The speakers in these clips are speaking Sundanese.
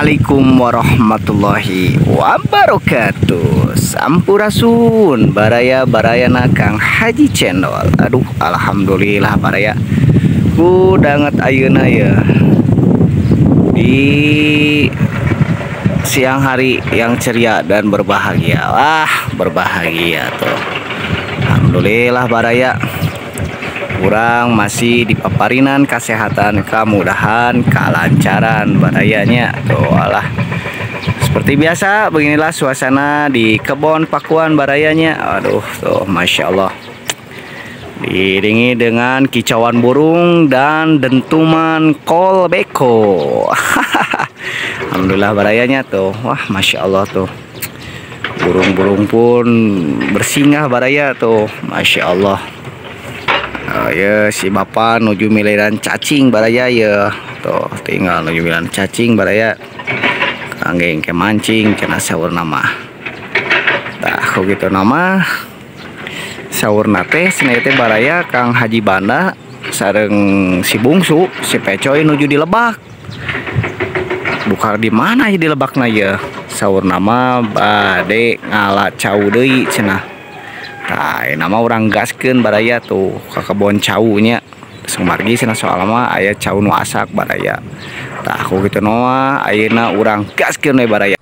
Assalamualaikum warahmatullahi wabarakatuh. Sampurasun baraya barayana Kang Haji Cendol. Aduh, alhamdulillah baraya. Ku danget ayeuna ya. Di siang hari yang ceria dan berbahagia. Wah, berbahagia tuh. Alhamdulillah baraya. Kurang masih di paparinan kesehatan, kemudahan, kelancaran barayanya tuh alah. Seperti biasa beginilah suasana di kebun Pakuan barayanya. Aduh tuh, masya Allah, diiringi dengan kicauan burung dan dentuman kolbeko. Alhamdulillah barayanya tuh. Wah, masya Allah tuh, burung-burung pun bersinggah baraya tuh, masya Allah. Ya si bapak nuju miliran cacing baraya ya tuh, tinggal nuju miliran cacing baraya kangge ke mancing cenah saur nama. Tah kok gitu nama saurna teh cenah teh baraya Kang Haji Banda sareng si bungsu si Pecoy nuju di lebak. Bukar di mana ya di lebakna ya? Saur nama bade ngala cau deui cenah. Tah, nama orang gaskeun baraya tuh ka kebon caunya. Sumargi cenah soalna mah aya cau nu asak baraya. Tah, ku kitu noa ayeuna urang gaskeun we baraya.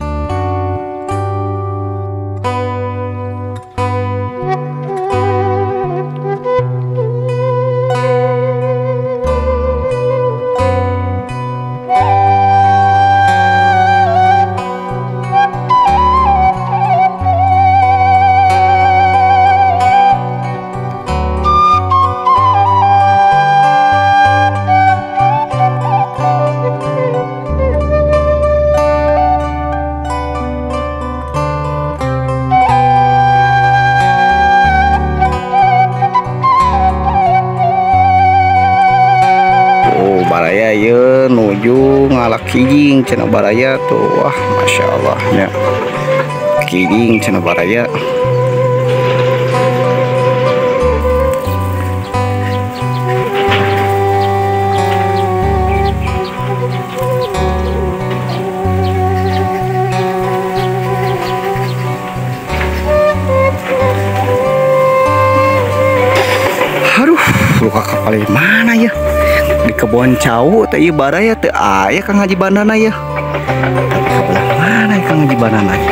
Baraya ye nuju ngalak kijing cenah baraya tuh. Wah, masya Allah nya kijing cenah baraya. Aduh, luka kapal mana ya? Di kebun cau teh ieu baraya teu aya Kang Haji Bandana ya. Tapi kabelah mana ya Kang Haji Bandana ya?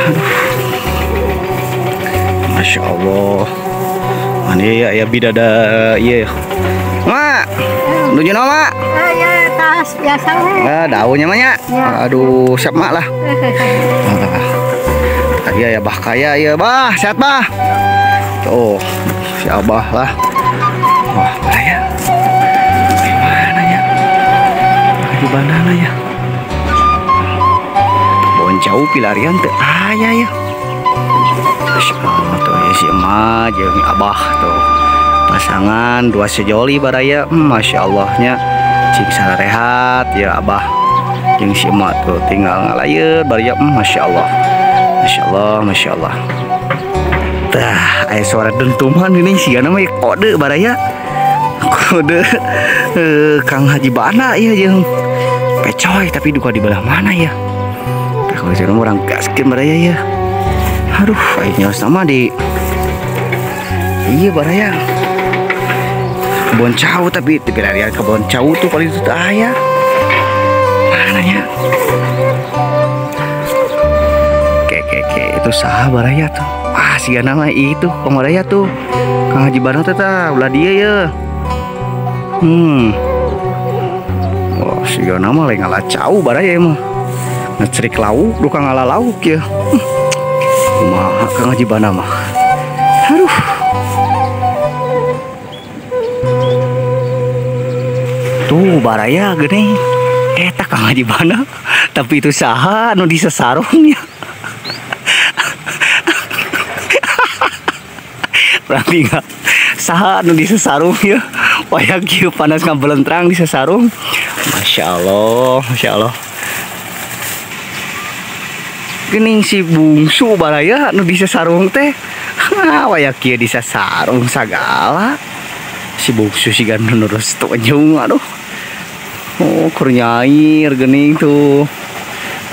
Aduh. Masya Allah. Mana ya ya bidada ieu. Mak, nuju naon, Mak? Ya, tas biasa we. Ah, daunnya mah nya. Aduh, siap Mak lah. Tadi ya bah kaya ya, Bah, sehat Bah. Tuh, si Abah lah. Wah, baraya. Mana ya? Di bandana ya. Bon cau pilarian teu aya ya. Masya Allah tuh ya si emak jeung abah tuh. Pasangan dua sejoli baraya. Masya Allahnya cing sarehat ya abah jeung si emak tuh tinggal ngalayeut baraya. Masya Allah. Masya Allah, Masya Allah. Tah, aya suara dentuman ini sigana mah kode baraya. Kode Kang Haji Bana ya jeung Pecoy, tapi duka di belah mana ya? Tah kalau cenah urang gaskeun baraya ya. Aduh, aya nyaos nama di iya baraya. Kebon cau tapi di pilarian kebon cau tuh paling itu aya. Mana ya? Oke, itu saha baraya tuh. Wah, sigana mah itu Kang baraya tuh. Kang Haji Bana teh tah ulah dia ya. Wah, sigana mah lain ngala cau baraya mah. Ngecerik lauk, duka ngala lauk ya. Kumaha Kang Haji Bana mah. Aduh. Tuh baraya geuning. Eta Kang Haji Bana, tapi itu saha nu disesarungnya. Berarti enggak saha nu disesarung ya. Wayang kieu panas ngabelentrang di sesarung. Masya Allah, Masya Allah. Gening si bungsu baraya nu di sesarung teh. Wayang kieu di sesarung sagala. Si bungsu siga nu nurus tonjung aduh. Oh. Oh, keur nyair geuning tuh.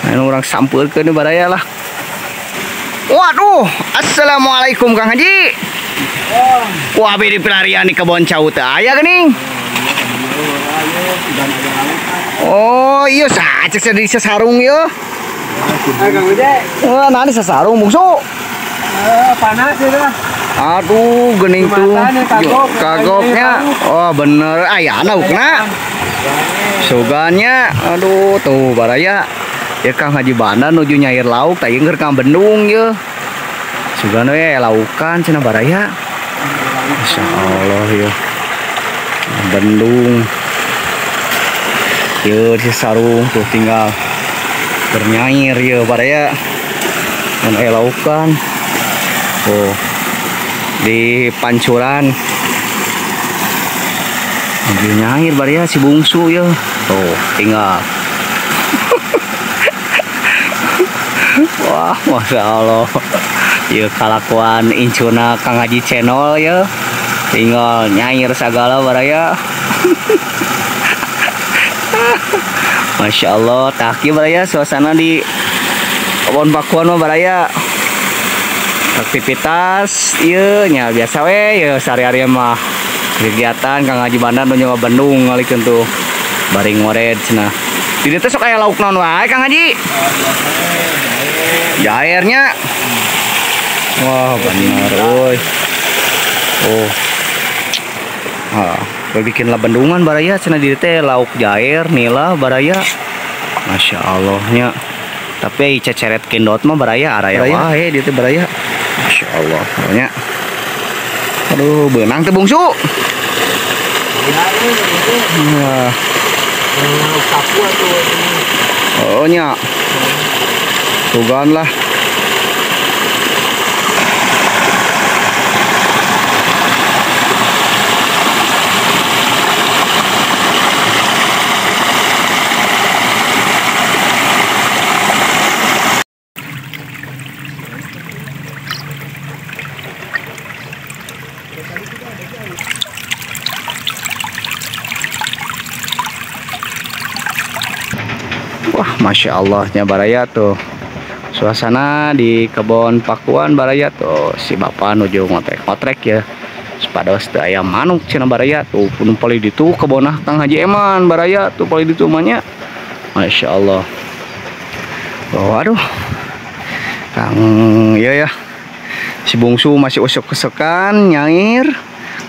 Nah, urang sampeurkeun baraya lah. Waduh, assalamualaikum Kang Haji. Wah, abi di pelarian di kebon cau teu aya geuning. Oh, iya sacek di sesarung ieu. Wah, nah di sesarung bungsu. Panas ya dah. Aduh, geuning tuh. Kagoknya. Oh, bener. Ayana ukna. Sugannya. Aduh, tuh baraya. Ya Kang Haji Banda nuju nyair lauk tah ieu keur ka bendung ye. Sugan we laukan cenah baraya. Masyaallah ya. Bendung. Ye di sarung tuh tinggal bernyair ye baraya. Mun aya laukan. Tuh di pancuran. Nuju nyair baraya si bungsu ye. Tuh tinggal. Wah, Masya Allah. Ya kalakuan incuna Kang Haji Channel ya. Tinggal nyair sagala baraya. Masya Allah, taki baraya suasana di kebon pakuan mah baraya. Aktivitas ieu nya biasa we ya sehari-hari mah kegiatan Kang Haji Bandar nu nyawa Bandung ngalikeun tuh bari ngored cenah. Di dieu teh sok aya lauk naon wae Kang Haji? Jairnya. Wah, bener euy. Oh. Ah, bikin lah bendungan baraya cenah di teh lauk jair nila baraya. Masya Allahnya. Tapi ceceret kindot mah baraya araya wae di teh baraya. Masya Allah nya. Aduh, beunang teh bungsu. Wah. Oh nya. Tugan lah. Wah, Masya Allahnya baraya tuh. Suasana di kebon pakuan baraya tuh. Si bapak nuju ngotrek-ngotrek ya. Sepados teu aya manuk cenah baraya tuh. Pun paling ditu kebonah Kang Haji Eman baraya tuh paling ditu mah nya. Masya Allah. Oh, aduh. Kang iya ya. Si bungsu masih usuk-usukan nyair.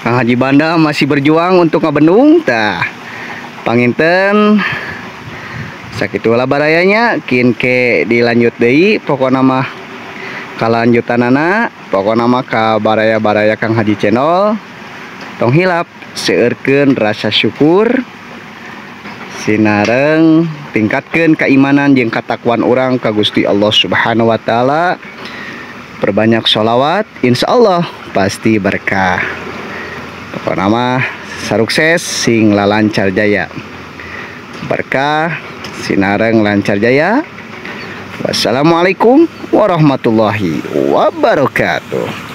Kang Haji Banda masih berjuang untuk ngabendung tah. Panginten sakitulah barayanya, kin ke dilanjut deui pokona mah kalanjutanana, pokona mah ka baraya-baraya Kang Haji Channel. Tong hilap seueurkeun rasa syukur sinareng tingkatkeun keimanan jeung katakwaan urang ka Gusti Allah Subhanahu wa taala. Perbanyak sholawat, insyaallah pasti berkah. Pokona mah sarukses sing lalancar jaya. Berkah sinareng lancar jaya. Wassalamualaikum warahmatullahi wabarakatuh.